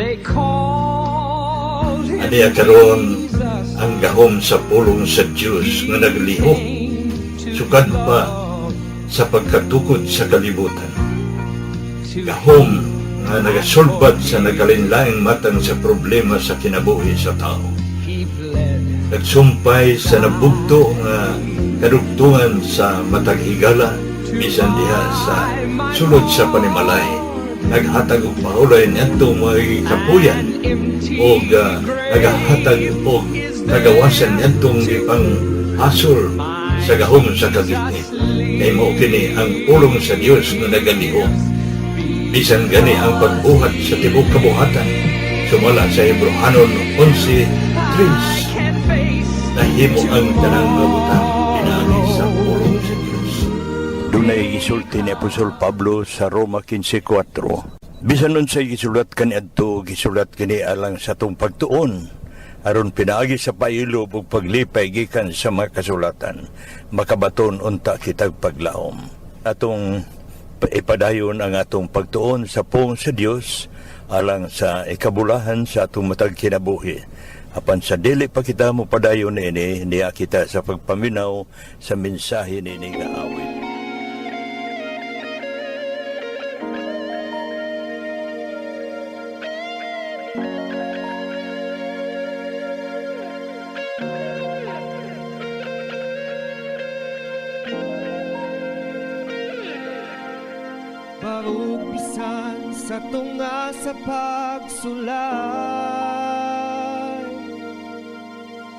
They called him Aniya karon Jesus. ang gahom sa pulong sa Dios nga naglihok sukad pa sa pagkatukod sa kalibutan. Gahom nga nagasulbad sa nagkalainlaing matang sa problema sa kinabuhi sa tao. He bled. Nagsumpay sa nabugto nga kadugtungan sa matag higala, bisan diha sa sulod sa panimalay. Naghatag og pahulay niadto mga kapuyan og nagahatag og kagawasan niadtong gipang hasol sa gahom sa kagitnit. Kay mao kini ang pulong sa Dios nga nagalihok. Bisan gani ang pagbuhat sa tibuok kabuhatan, sumala sa Hebreohanon 11:3, Can't face nahimo ang tanang mga butang pinaagi sa pulong sa Dios. Dunay gisulti ni Apostol Pablo sa Roma 15:4. Bisan unsay gisulat kaniadto, gisulat kini alang sa atong pagtuon, aron pinaagi sa pailob ug paglipay gikan sa mga kasulatan, makabaton unta kitag paglaom. Atong ipadayon ang atong pagtuon sa pulong sa Dios alang sa ikabulahan sa atong matag kinabuhi. Apan sa dili pa kita mo padayon ini, niya kita sa pagpaminaw sa mensahe niini nga awit. Barug bisan sa tunga sa pagsulay,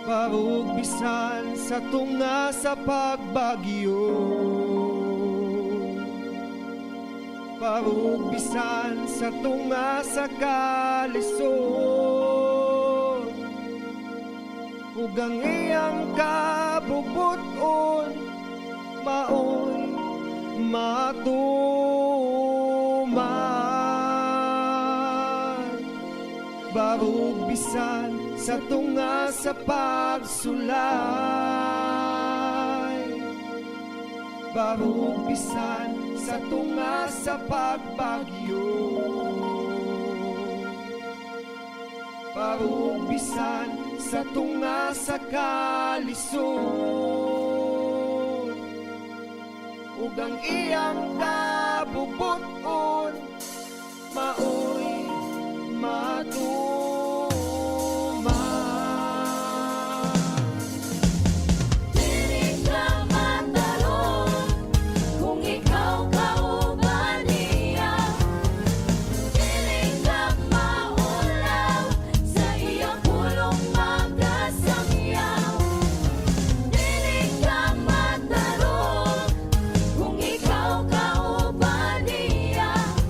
barug bisan sa tunga sa pagbagyo, barug bisan sa tunga sa kalisod, ug ang iyang kabubuton maoy matuman. Barug bisan sa tunga sa pagsulay, barug bisan sa tunga sa pagbagyo, barug bisan sa tunga sa kalisod, ug ang iyang kabubuton maoy matuman. Dili ka matarong kung ikaw kauban niya. Dili ka maulaw sa iyang pulong magasangyaw. Dili ka matarong kung ikaw kauban niya.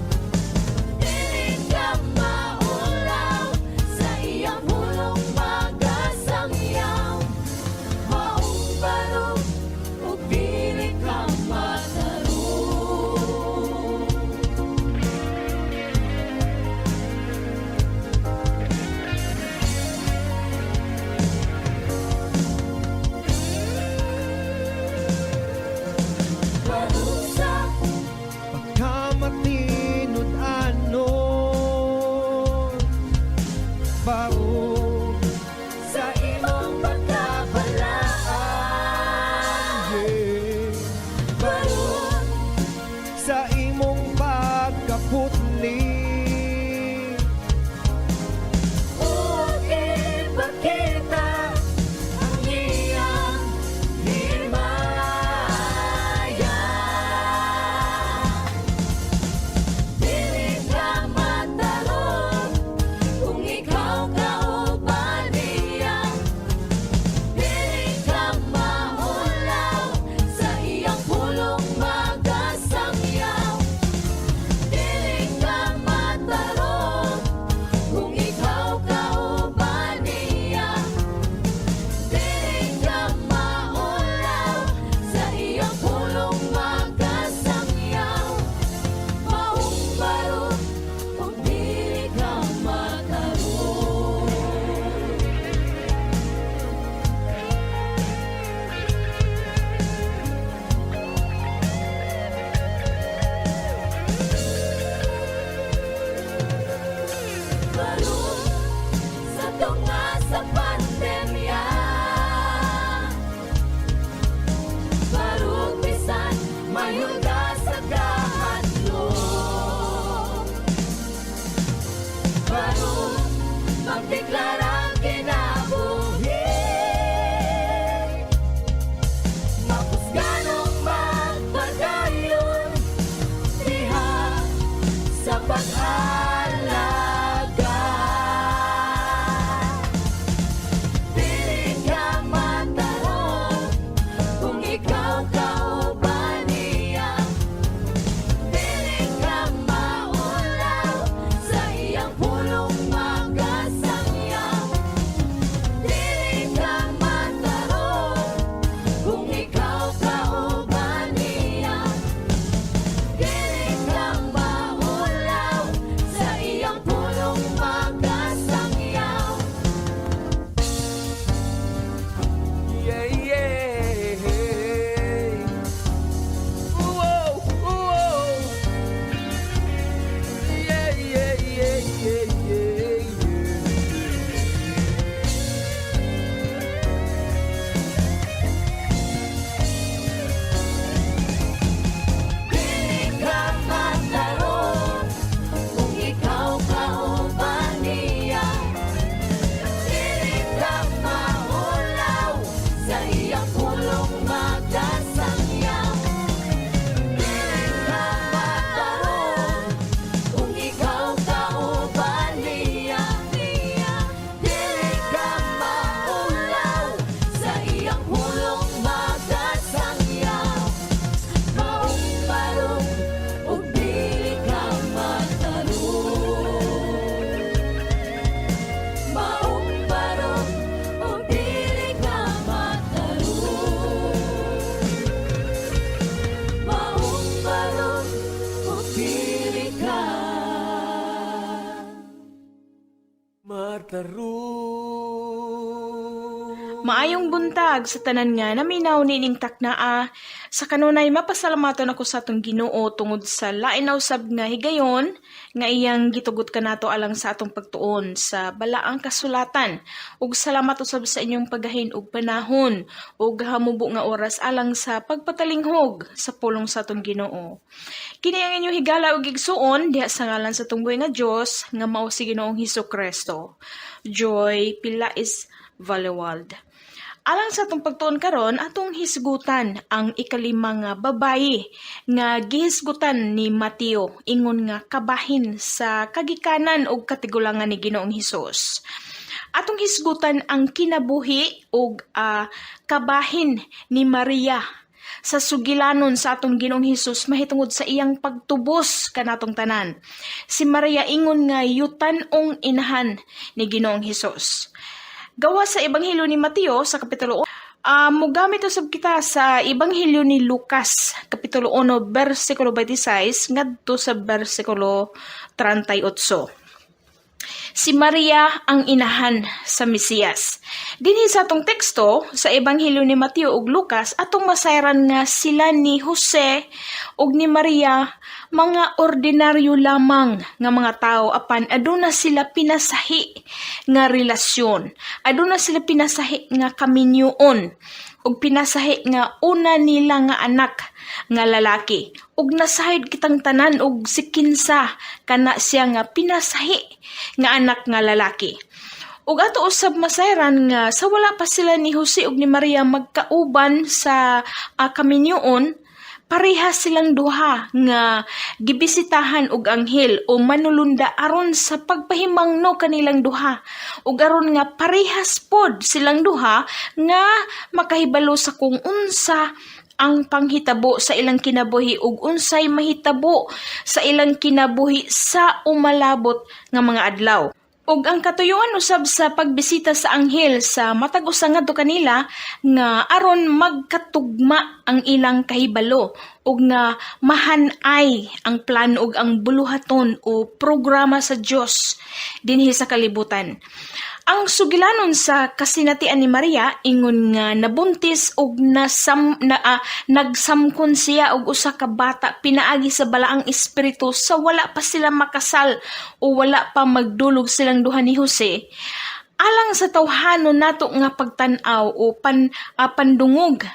Barog sa tunga sa pandemya. Barog bisan mayulga sa kahadlok. Barog magdeklara kinabuhi. Mapusganong magpadayon diha sa pag-alaga. Dili ka matarong kung ikaw kauban niya. Dili ka maulaw sa iyang pulong makasangya. Dili ka matarong kung ikaw kauban niya. Dili ka maulaw sa iyang pulong makasangyaw. Yeah. Whoa, whoa. Yeah. Dili ka matarong kung ikaw kauban niya. Dili ka maulaw sa iyang pulong makasangyaw. Dili ka matarong kung ikaw kauban niya. Dili ka maulaw sa iyang pulong makasangyaw. Maong barog ug dili ka matarong. Maong barog ug dili ka matarong. Maong barog ug dili ka Matarong. Maayong buntag sa tanan nga naminaw niining taknaa. Sa kanunay mapasalamaton ako sa atong Ginoo tungod sa lain na usab nga higayon nga iyang gitugot kanato alang sa atong pagtuon sa balaang kasulatan. Ug salamat usab sa inyong paggahin og panahon ug hamubo nga oras alang sa pagpatalinghog sa pulong sa atong Ginoo. Kini ang inyong higala ug igsuon diha sa ngalan sa atong buhi nga Dios nga mao si Ginoong Hesus Kristo. Joy Pilais Valewald. Alang sa atong pagtuon karon, atong hisgutan ang ikalima nga babayi nga gihisgutan ni Mateo ingon nga kabahin sa kagikanan og katigulangan ni Ginoong Hesus. Atong hisgutan ang kinabuhi og kabahin ni Maria sa sugilanon sa atong Ginoong Hesus mahitungod sa iyang pagtubos kanatong tanan. Si Maria ingon nga yutan-ong inahan ni Ginoong Hesus. Gawa sa Ebanghelyo ni Mateo sa Kapitulo 1, mugamit usab kita sa Ebanghelyo ni Lucas Kapitulo 1 bersikulo 26 ngadto sa bersikulo 38. Si Maria ang inahan sa Mesiyas. Dinhi sa atong teksto sa Ebanghelyo ni Mateo ug Lucas atong masayran nga sila ni Jose ug ni Maria mga ordinaryo lamang nga mga tao apan aduna sila pinasahi nga relasyon. Aduna sila pinasahi nga kaminyoon ug pinasahi nga una nila nga anak nga lalaki. Ug nasahid kitang tanan og si kinsa kana siya nga pinasahi nga anak nga lalaki. Ug ato usab masayran nga sa wala pa sila ni Jose ug ni Maria magkauban sa kaminyoon, pareha silang duha nga gibisitahan og anghel o manulunda aron sa pagpahimangno kanilang duha ug aron nga parehas pod silang duha nga makahibalo sa kung unsa ang panghitabo sa ilang kinabuhi ug unsay mahitabo sa ilang kinabuhi sa umalabot nga mga adlaw. Ug ang katuyuan usab sa pagbisita sa anghel sa matag usa ngadto kanila nga aron magkatugma ang ilang kahibalo ug nga mahanay ang plano ug ang buluhaton o programa sa Dios dinhi sa kalibutan. Ang sugilanon sa kasinatian ni Maria ingon nga nabuntis og nasam na nagsamkon siya og usa ka bata pinaagi sa Balaang Espiritu sa wala pa sila makasal o wala pa magdulog silang duha ni Jose. Alang sa tawhanon nato nga pagtan-aw o pandungog,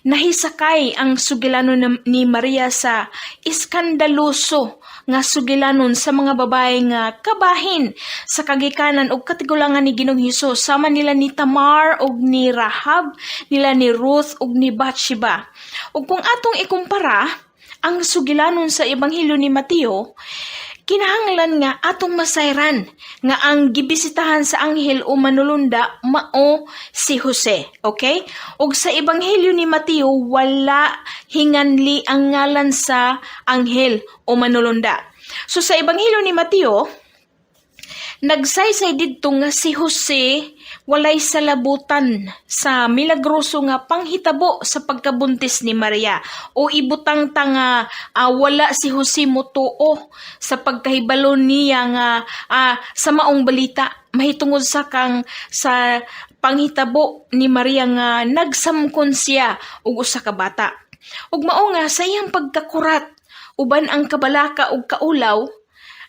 nahisakay ang sugilanon ni Maria sa iskandaloso nga sugilanon sa mga babae nga kabahin sa kagikanan og katigulangan ni Ginoong Hesus, sama nila ni Tamar og ni Rahab, nila ni Ruth og ni Bathsheba. Ug kung atong ikumpara ang sugilanon sa Ebanghelyo ni Mateo, kinahanglan nga atong masayran nga ang gibisitahan sa anghel o manulunda mao si Jose. Okay? Ug sa Ebanghelyo ni Mateo, wala hinganli ang ngalan sa anghel o manulunda. So sa Ebanghelyo ni Mateo, nagsaysay didto nga si Jose walay salabutan sa milagroso nga panghitabo sa pagkabuntis ni Maria, o ibutang ta nga wala si Jose motuo sa pagkahibalo niya nga sa maong balita mahitungod sa panghitabo ni Maria nga nagsamkon siya og usa ka bata. Ug mao nga sa iyang pagkakurat uban ang kabalaka ug kaulaw,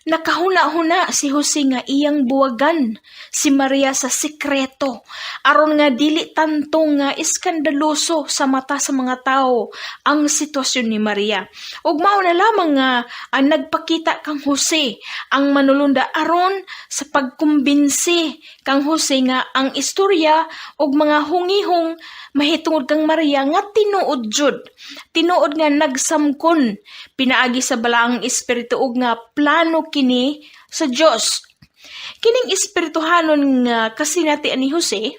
nakahuna-huna si Jose nga iyang buwagan si Maria sa sikreto aron nga dili tanto nga iskandaloso sa mata sa mga tao ang sitwasyon ni Maria. Ug mao na lamang nga ang nagpakita kang Jose ang manulunda aron sa pagkumbinsi kang Jose nga ang istorya ug mga hungihong mahitungod kang Maria nga tinuod jud. Tinuod nga nagsamkon pinaagi sa Balaang Espiritu ug nga plano kini sa Dios. Kining espirituhanon nga kasinatian ni Jose,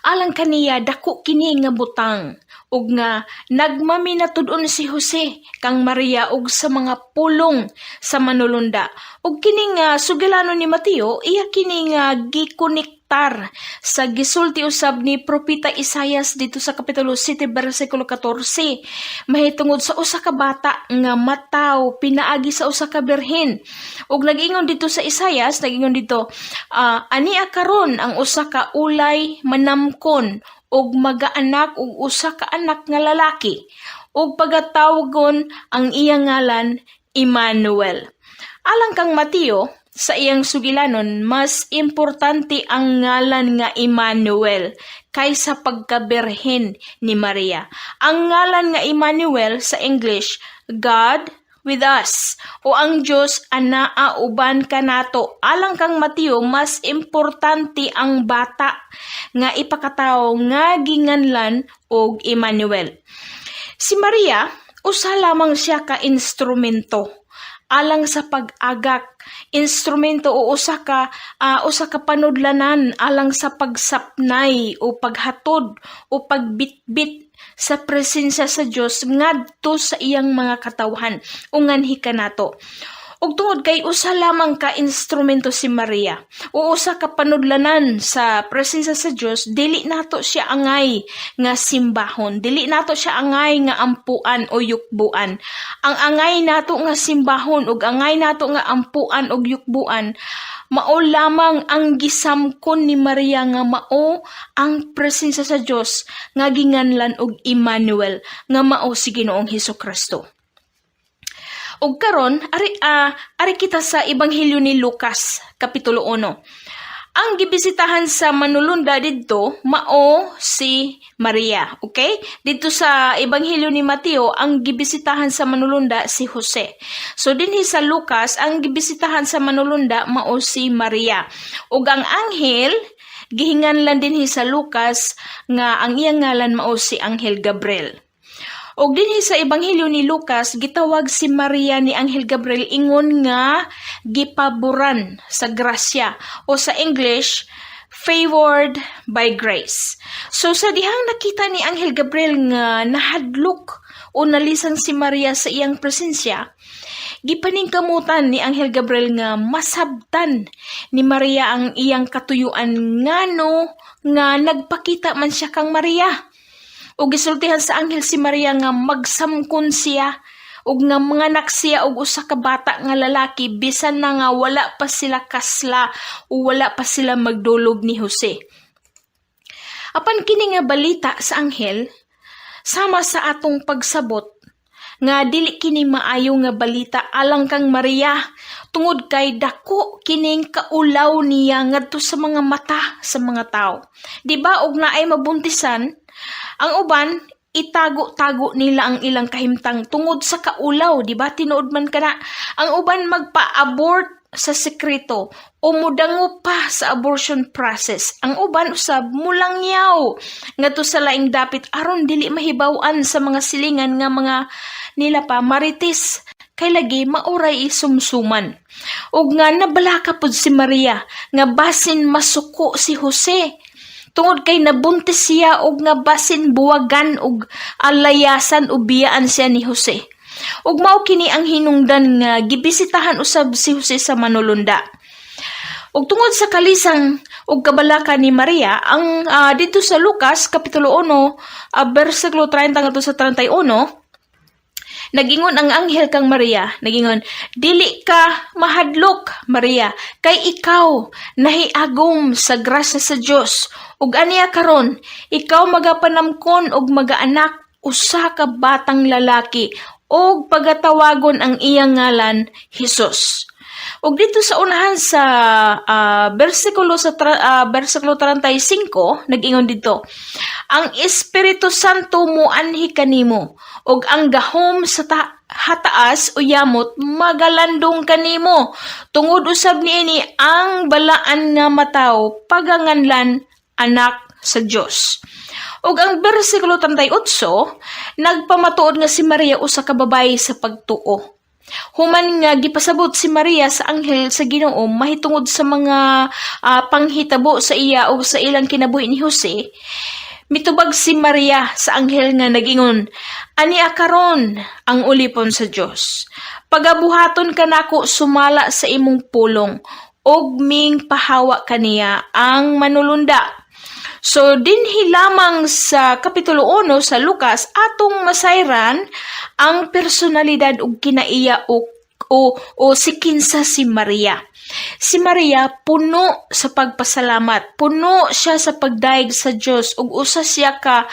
alang kaniya dako kini nga butang ug nga nagmaminatud-on si Jose kang Maria ug sa mga pulong sa manulunda. Ug kini nga sugilanon ni Mateo, iya kini nga gikonektar sa gisulti usab ni Propeta Isayas dito sa kapitulo 7 bersikulo 14 mahitungod sa usa ka bata nga mataw pinaagi sa usa ka birhen. Ug nag-ingon dito sa Isayas, nag-ingon dito, "Ania karon ang usa ka ulay manamkon ug magaanak og usa ka anak nga lalaki, ug pagatawgon ang iyang ngalan Emmanuel." Alang kang Mateo, sa iyang sugilanon, mas importante ang ngalan nga Emmanuel kaysa pagkabirhen ni Maria. Ang ngalan nga Emmanuel, sa English, God with us, o ang Diyos anaa uban kanato. Alang kang Mateo, mas importante ang bata nga ipakatawo nga ginganlan og Emmanuel. Si Maria, usa lamang siya ka instrumento alang sa pag-agak, instrumento o usa ka panudlanan alang sa pagsapnay o paghatod o pagbitbit sa presensya sa Dios ngadto sa iyang mga katawhan o nganhi kanato. Ug tungod kay usa lamang ka instrumento si Maria o usa ka panudlanan sa presensya sa Dios, dili nato siya angay nga simbahon, dili nato siya angay nga ampuan o yukbuan. Ang angay nato nga simbahon ug angay nato nga ampuan ug yukbuan mao lamang ang gisamkon ni Maria nga mao ang presensya sa Dios nga ginganlan og Emmanuel, nga mao si Ginoong Hesus Kristo. Ug karon ari kita sa Ebanghelyo ni Lucas kapitulo 1. Ang gibisitahan sa manulunda didto mao si Maria, okay? Didto sa Ebanghelyo ni Mateo, ang gibisitahan sa manulunda si Jose. So dinhi sa Lucas, ang gibisitahan sa manulunda mao si Maria. Ug ang anghel gihinganlan dinhi sa Lucas nga ang iyang ngalan mao si Anghel Gabriel. Og dinhi sa Ebanghelyo ni Lucas, gitawag si Maria ni Anghel Gabriel ingon nga gipaboran sa grasya, o sa English, favored by grace. So sa dihang nakita ni Anghel Gabriel nga nahadlok o nalisang si Maria sa iyang presensya, gipaningkamutan ni Anghel Gabriel nga masabtan ni Maria ang iyang katuyuan, ngano nga nagpakita man siya kang Maria. O gisultihan sa anghel si Maria nga magsamkon siya. Ug nga manganak siya og usa ka bata nga lalaki bisan na nga wala pa sila kasla o wala pa sila magdulog ni Jose. Apan kini nga balita sa anghel, sama sa atong pagsabot nga dili kini maayo nga balita alang kang Maria tungod kay dako kining kaulaw niya ngadto sa mga mata sa mga tao. Di ba og naay mabuntisan, ang uban itago-tago nila ang ilang kahimtang tungod sa kaulaw, di ba? Tinuod man kana. Ang uban magpa-abort sa sekreto o mudango pa sa abortion process. Ang uban usab mulangyaw ngadto sa laing dapit aron dili mahibaw-an sa mga silingan nga mga nila pa marites kay lagi mauray isumsuman. Ug nga nabalaka pud si Maria nga basin masuko si Jose tungod kay nabuntis siya og nga basin buwagan og alayasan o biyaan siya ni Jose. Ug mao kini ang hinungdan nga gibisitahan usab si Jose sa manulunda. Ug tungod sa kalisang ug kabalaka ni Maria, ang dito sa Lucas kapitulo 1, bersikulo 30 ngadto sa 31, nagingon ang anghel kang Maria, nagingon, "Dili ka mahadlok, Maria, kay ikaw nahiagom sa grasya sa Dios. Ug aniya karon, ikaw magapanamkon og magaanak usa ka batang lalaki ug pagatawagon ang iyang ngalan Hesus." Ug dito sa unahan sa bersikulo 35, nag-ingon dito, "Ang Espiritu Santo muanhi kanimo ug ang gahom sa hataas o yamot magalandong kanimo. Tungod usab niini ang balaan nga matawo paganganlan anak sa Dios." Ug ang bersikulo 38 nagpamatuod nga si Maria usa ka babayi sa pagtuo. Human nga gipasabot si Maria sa anghel sa Ginoo mahitungod sa mga panghitabo sa iya o sa ilang kinabuhi ni Jose, mitubag si Maria sa anghel nga nagingon, "Ania karon ang ulipon sa Dios. Pagabuhaton kanako sumala sa imong pulong," ug ming pahawa kaniya ang manulunda. So dinhi lamang sa kapitulo 1 sa Lucas atong masayran ang personalidad ug kinaiya o si kinsa si Maria. Si Maria puno sa pagpasalamat, puno siya sa pagdayeg sa Dios ug usa siya ka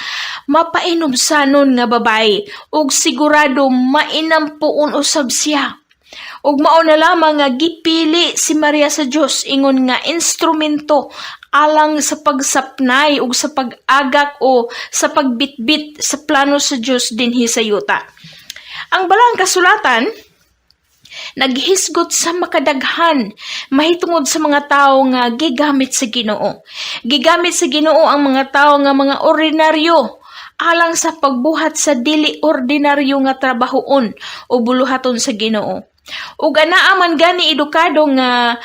mapainubsanon nga babae ug sigurado mainampuon usab siya. Ug mao na lamang nga gipili si Maria sa Dios ingon nga instrumento alang sa pagsapnay ug sa pag-agak o sa pagbitbit sa plano sa Dios dinhi sa yuta. Ang Balaang Kasulatan naghisgot sa makadaghan mahitungod sa mga tawo nga gigamit sa Ginoo. Gigamit sa Ginoo ang mga tawo nga mga ordinaryo alang sa pagbuhat sa dili ordinaryo nga trabahoon o buluhaton sa Ginoo. Ug anaa man gani edukado nga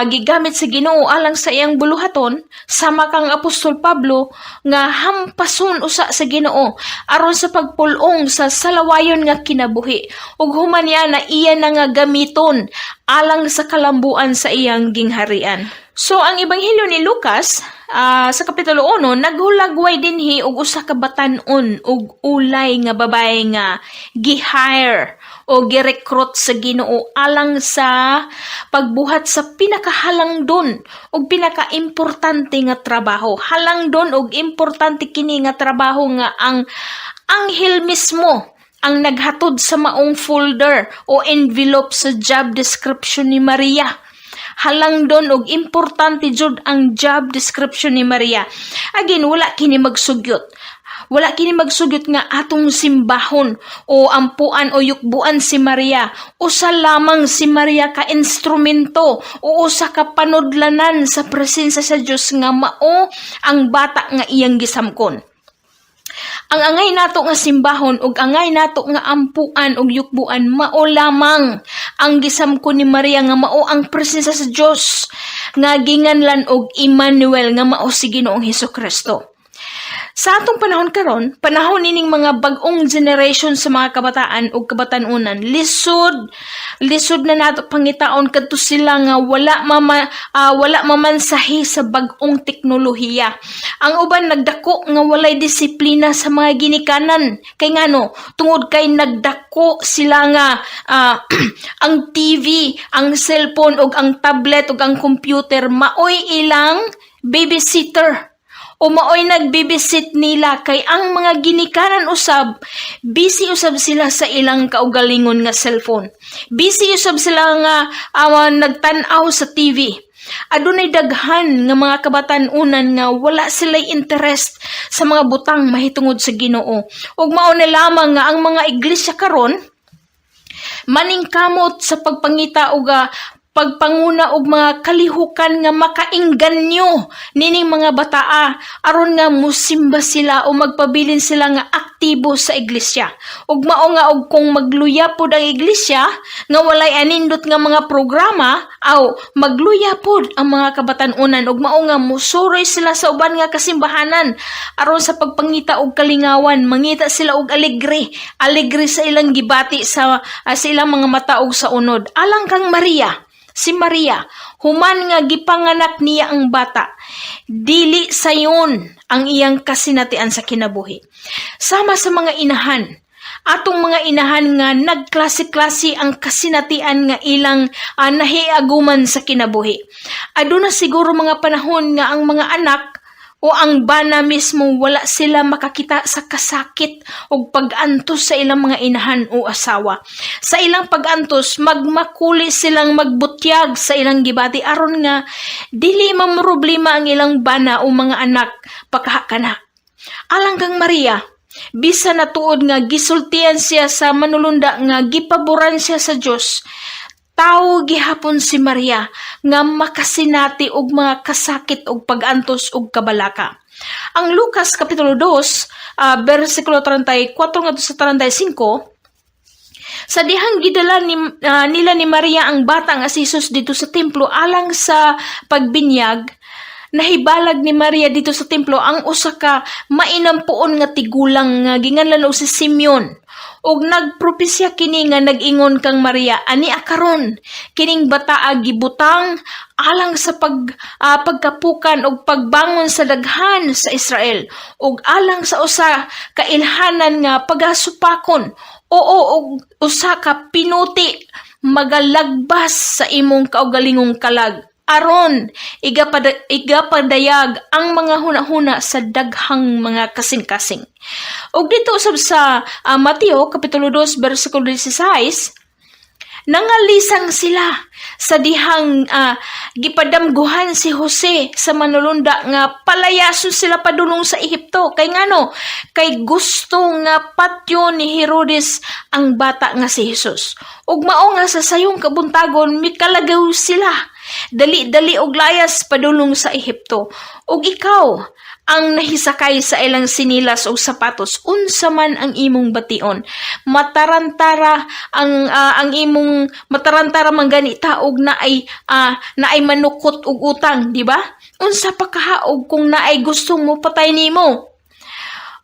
gigamit sa Ginoo alang sa iyang buluhaton, sama kang Apostol Pablo nga hampason usa sa Ginoo aron sa pagpul-ong sa salawayon nga kinabuhi, ug human niya na iya na nga gamiton alang sa kalambuan sa iyang gingharian. So ang Ebanghelyo ni Lucas sa kapitulo 1 naghulagway dinhi og usa ka batan-on ug ulay nga babae nga gi-hire o gi-recruit sa Ginoo alang sa pagbuhat sa pinakahalangdon ug pinakaimportante nga trabaho. Halangdon ug importante kini nga trabaho nga ang anghel mismo ang naghatod sa maong folder o envelope sa job description ni Maria. Halangdon og importante jud ang job description ni Maria. Again, wala kini magsugyot. Wala kini magsugyot nga atong simbahon o ampuan o yukbuan si Maria. Usa lamang si Maria ka instrumento o usa ka panudlanan sa presensya sa Dios nga mao ang bata nga iyang gisamkon. Ang angay nato nga simbahon ug angay nato nga ampuan ug yukbuan mao lamang ang gisamkon ni Maria nga mao ang presensya sa Dios nga ginganlan og Emmanuel nga mao si Ginoong Hesus Kristo. Sa atong panahon karon, panahon nining mga bag-ong generation sa mga kabataan ug kabatan-unan, lisod lisod na nato pangitaon kadto sila nga wala mamansahi sa bag-ong teknolohiya. Ang uban nagdako nga walay disiplina sa mga ginikanan. Kay ngano, tungod kay nagdako sila nga ang TV, ang cellphone ug ang tablet ug ang computer maoy ilang babysitter o maoy nagbibisit nila, kay ang mga ginikanan usab busy usab sila sa ilang kaugalingon nga cellphone. Busy usab sila nga nagtan-aw sa TV. Adunay daghan nga mga kabatan-unan nga wala sila'y interest sa mga butang mahitungod sa Ginoo. Ug mao na lamang nga ang mga iglesia karon maningkamot sa pagpangita og pagpanguna og mga kalihukan nga makaingganyo nining mga bataa aron nga musimba sila o magpabilin sila nga aktibo sa iglesia. Ug mao nga og kung magluya pod ang iglesia nga walay anindot nga mga programa, aw magluya pod ang mga kabatan-unan ug mao nga musuroy sila sa uban nga kasimbahanan aron sa pagpangita og kalingawan, mangita sila og alegre, alegre sa ilang gibati sa ilang mga mata ug sa unod. Alang kang Maria, si Maria, human nga gipanganak niya ang bata, dili sayon ang iyang kasinatian sa kinabuhi. Sama sa mga inahan, atong mga inahan nga nagklase-klase ang kasinatian nga ilang nahiaguman sa kinabuhi. Aduna siguro mga panahon nga ang mga anak o ang bana mismo wala sila makakita sa kasakit o pag-antos sa ilang mga inahan o asawa. Sa ilang pag-antos, magmakuli silang magbutyag sa ilang gibati aron nga dili mamroblema ang ilang bana o mga anak pakahakana. Alang kang Maria, bisa natuod nga gisultian siya sa manulunda nga gipaboran siya sa Dios, tawo gihapon si Maria nga makasinati og mga kasakit og pag-antos og kabalaka. Ang Lucas kapitulo 2, bersikulo 34 ngadto sa 35, sa dihang gidala nila ni Maria ang bata nga si Jesus dito sa templo alang sa pagbinyag, nahibalag ni Maria dito sa templo ang usa ka mainampuon nga tigulang nga ginganlan og si Simeon. Ug nagpropesya kini nga nag-ingon kang Maria, ani akaron kining bataa gibutang alang sa pagkapukan ug pagbangon sa daghan sa Israel ug alang sa usa ka ilhanan nga pagasupakon, oo, ug usa ka pinuti magalagbas sa imong kaugalingong kalag aron igapadayag ang mga hunahuna sa daghang mga kasing-kasing. Ug dito usab sa Mateo kapitulo 2 bersikulo 16, nangalisang sila sa dihang gipadamguhan si Jose sa manulunda nga palayason sila padulong sa Ehipto. Kay ngano? Kay gusto nga patyo ni Herodes ang bata nga si Jesus. Ug mao nga sa sayong kabuntagon mikalagaw sila. Dali-dali og layas padulong sa Ehipto. Ug ikaw ang nahisakay sa ilang sinilas o sapatos, unsa man ang imong bation? Matarantara ang imong matarantara man gani ta og naay manukot og utang, di ba? Unsa pa kahaog kung naay gustong mo patay nimo?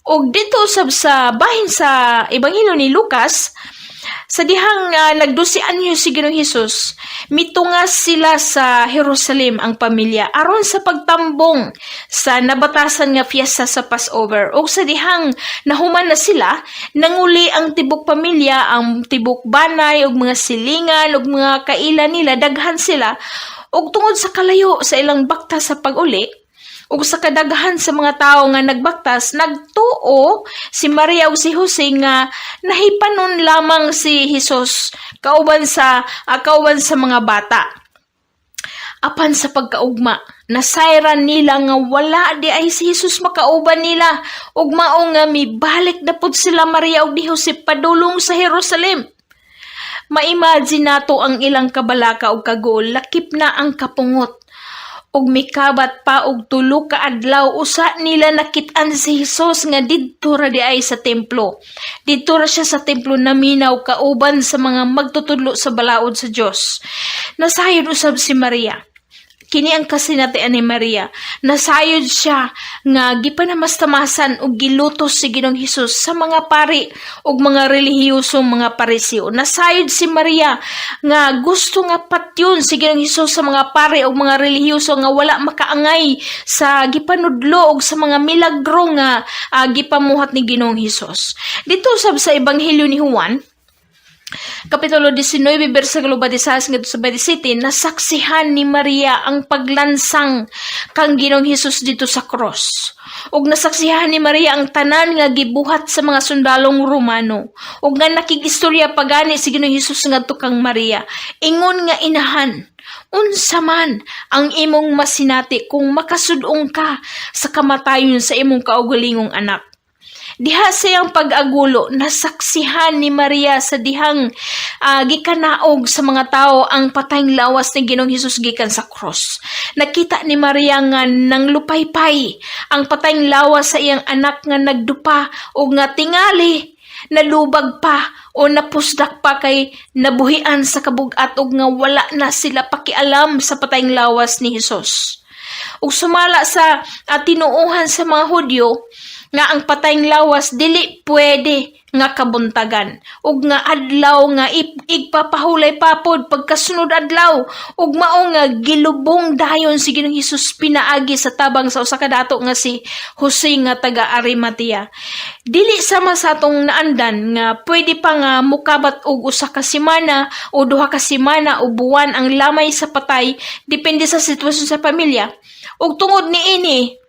Og dito usab sa bahin sa Ebanghelyo ni Lucas, sa dihang nagdose anyo si Ginoong Hesus, mitungas sila sa Jerusalem ang pamilya aron sa pagtambong sa nabatasan nga fiesta sa Passover. Ug sa dihang nahuman na sila, nanguli ang tibok pamilya, ang tibok banay ug mga silingan ug mga kaila nila, daghan sila. Ug tungod sa kalayo sa ilang baktas sa pag-uli, ug sa kadaghan sa mga tawo nga nagbaktas, nagtuo si Maria ug si Jose nga nahipanon lamang si Jesus kauban sa mga bata. Apan sa pagkaugma, nasayran nila nga wala di ay si Jesus makauban nila ug mao nga mibalik na pud sila Maria ug ni Jose padulong sa Jerusalem. Ma-imagine nato ang ilang kabalaka ug kagol, lakip na ang kapungot. Ug mikabat pa og 3 ka adlaw usa nila nakit-an si Hesus nga didto ra di ay sa templo. Didto ra siya sa templo naminaw kauban sa mga magtutudlo sa balaod sa Dios. Nasayod usab si Maria. Kini ang kasinatian ni Maria. Nasayod siya nga gipanamastamasan og gilutos si Ginoong Hesus sa mga pari ug mga relihiyosong mga Pariseo. Nasayod si Maria nga gusto nga patyon si Ginoong Hesus sa mga pari ug mga relihiyoso nga wala makaangay sa gipanudlo ug sa mga milagro nga gipamuhat ni Ginoong Hesus. Dito sab sa Ebanghelyo ni Juan, Kapitulo 19, versikulo 26 ngadto sa 27, nasaksihan ni Maria ang paglansang kang Ginoong Hesus dito sa cross. Ug nasaksihan ni Maria ang tanan nga gibuhat sa mga sundalong Romano. Ug nga nakigistorya pagani si Ginoong Hesus ngadto kang Maria. Ingon nga inahan, unsa man ang imong masinati kung makasudong ka sa kamatayon sa imong kaugalingong anak? Diha sa iyang pag-agulo, nasaksihan ni Maria sa dihang gikanaog sa mga tao ang patayng lawas ni Ginoong Hesus gikan sa cross. Nakita ni Maria nga nang lupaypay ang patayng lawas sa iyang anak nga nagdupa o nga tingali nalubag pa o napusdak pa kay nabuhian sa kabugat ug nga wala na sila pakialam sa patayng lawas ni Hesus. Ug sumala sa tinuohan sa mga Hudyo nga ang patayng lawas dili pwede nga kabuntagan ug nga adlaw nga igpapahulay papod pagkasunod adlaw, ug mao nga gilubong dayon si Ginoong Hesus pinaagi sa tabang sa usa ka dato nga si Jose nga taga Arimatea. Dili sama sa atong naandan nga pwede pa nga mukabat og usa ka semana o 2 ka semana o buwan ang lamay sa patay, depende sa sitwasyon sa pamilya. Ug tungod niini,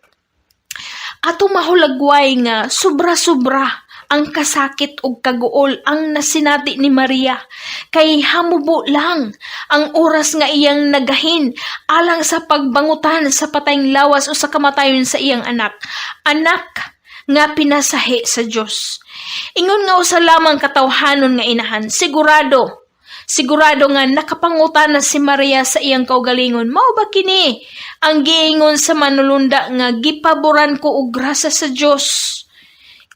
atong mahulagway nga sobra-sobra ang kasakit ug kaguol ang nasinati ni Maria kay hamubo lang ang oras nga iyang nagahin alang sa pagbangutan sa patayng lawas o sa kamatayon sa iyang anak, anak nga pinasahi sa Dios. Ingon nga usa lamang katawhanon nga inahan, sigurado sigurado nga nakapangutana si Maria sa iyang kaugalingon, "Mao ba kini ang giingon sa manulunda nga gipaboran ko og grasya sa Dios?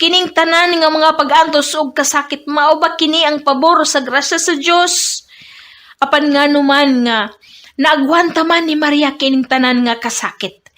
Kining tanan nga mga pag-antos ug kasakit, mao ba kini ang pabor sa grasya sa Dios?" Apan ngano man nga naagwanta man ni Maria kining tanan nga kasakit,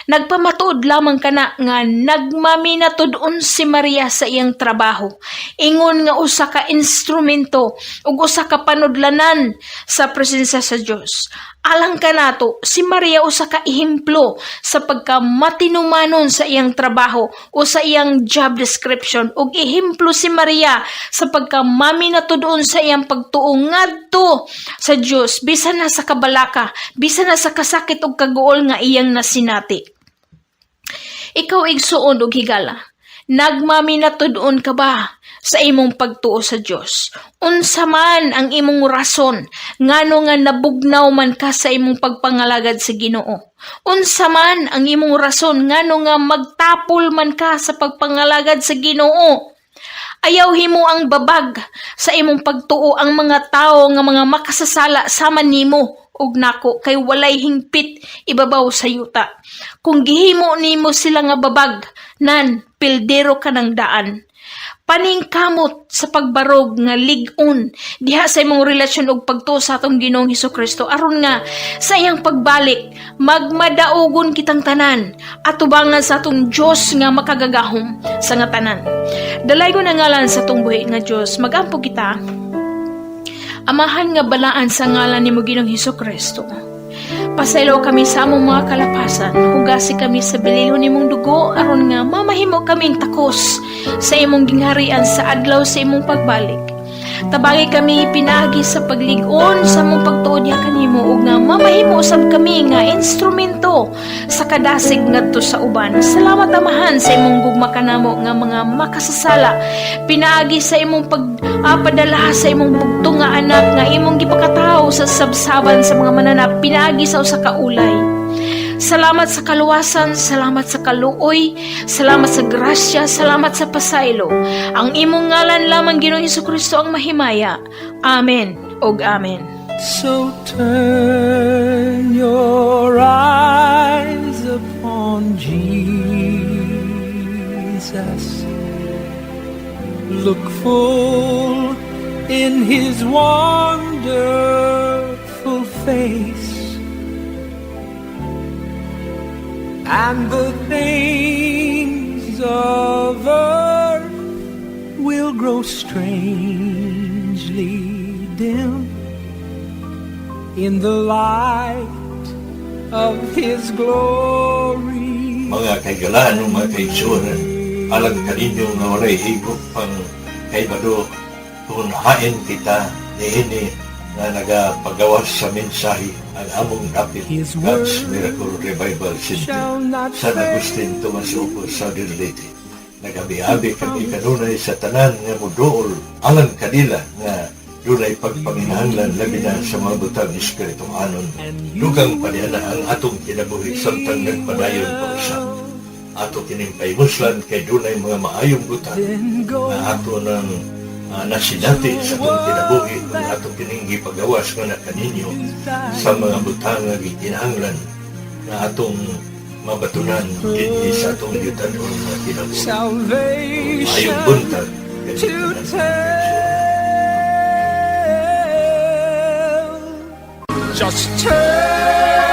nagpamatuod lamang kana nga nagmaminatud-on si Maria sa iyang trabaho. Ingon nga usa ka instrumento ug usa ka panudlanan sa presensya sa Dios. Alang kanato, si Maria usa ka ehemplo sa pagka matinumanon sa iyang trabaho o sa iyang job description, ug ehemplo si Maria sa pagka maminatud-on sa iyang pagtuo ngadto sa Dios bisan na sa kabalaka, bisan na sa kasakit ug kaguol nga iyang nasinati. Ikaw, igsuon ug higala, nagmaminatud-on ka ba sa imong pagtuo sa Dios? Unsa man ang imong rason ngano nga nabugnaw man ka sa imong pagpangalagad sa Ginoo? Unsa man ang imong rason ngano nga magtapol man ka sa pagpangalagad sa Ginoo? Ayaw himo ang babag sa imong pagtuo ang mga tawo nga mga makasasala sama nimo ug nako kay walay hingpit ibabaw sa yuta. Kung gihimo nimo sila nga babag, nan pildero ka ng daan. Paningkamot sa pagbarog nga lig-on diha sa imong relasyon ug pagtuo sa atong Ginoong Hesus Kristo aron nga sa iyang pagbalik magmadaugon kitang tanan atubangan sa atong Dios nga makagagahom sa nga tanan. Dalaygon ang ngalan sa atong buhi nga Dios. Magampo kita. Amahan nga balaan, sa ngalan nimo, Ginoong Hesus Kristo, pasaylo kami sa among mga kalapasan. Hugasi kami sa bililhon nimong dugo aron nga mamahimo kaming takos sa imong gingharian sa adlaw sa imong pagbalik. Tabangi kami pinaagi sa paglig-on sa among pagtuo diha kanimo ug nga mamahimo usab kami nga instrumento sa kadasig ngadto sa uban. Salamat, Amahan, sa imong gugma kanamo nga mga makasasala pinaagi sa imong pagpadala sa imong bugtong nga anak nga imong gipakatawo sa sabsaban sa mga mananap pinaagi sa usa ka ulay. Salamat sa kaluwasan, salamat sa kaluoy, salamat sa grasya, salamat sa pasaylo. Ang imong ngalan lamang, Ginoong Kristo, ang mahimaya. Amen ug amen. So turn your eyes upon Jesus. Look full in his wonderful face. And the things of earth will grow strangely dim in the light of His glory. Mga kahigalaan o mga kaigsuonan, alang kaninyo nga walay higop pang kaibalo kung hain kita niini nga nagapagawas sa mensahe ang among dapit His God's word Miracle Revival Center, shall not San Agustin, Tomas Opo, Southern Leyte. Nagabi-abi kami kanunay sa tanan nga muduol alang kanila nga dunay pagpanginahanglan, labi na sa mga butang espirituhanon. Dugang paniana ang atong kinabuhi samtang nagpadayon pa usab. Ato kining pahimuslan kay dunay mga maayong butang Then go nga ato ng nasinati sa atong kinabuhi kung ato kining gipagawas nga na kaninyo sa mga butang nga gikinahanglan nga atong mabatunan dinhi sa atong yutanon nga kinabuhi. Salvation Maayong buntag to kaninyong tanan. tell. Just turn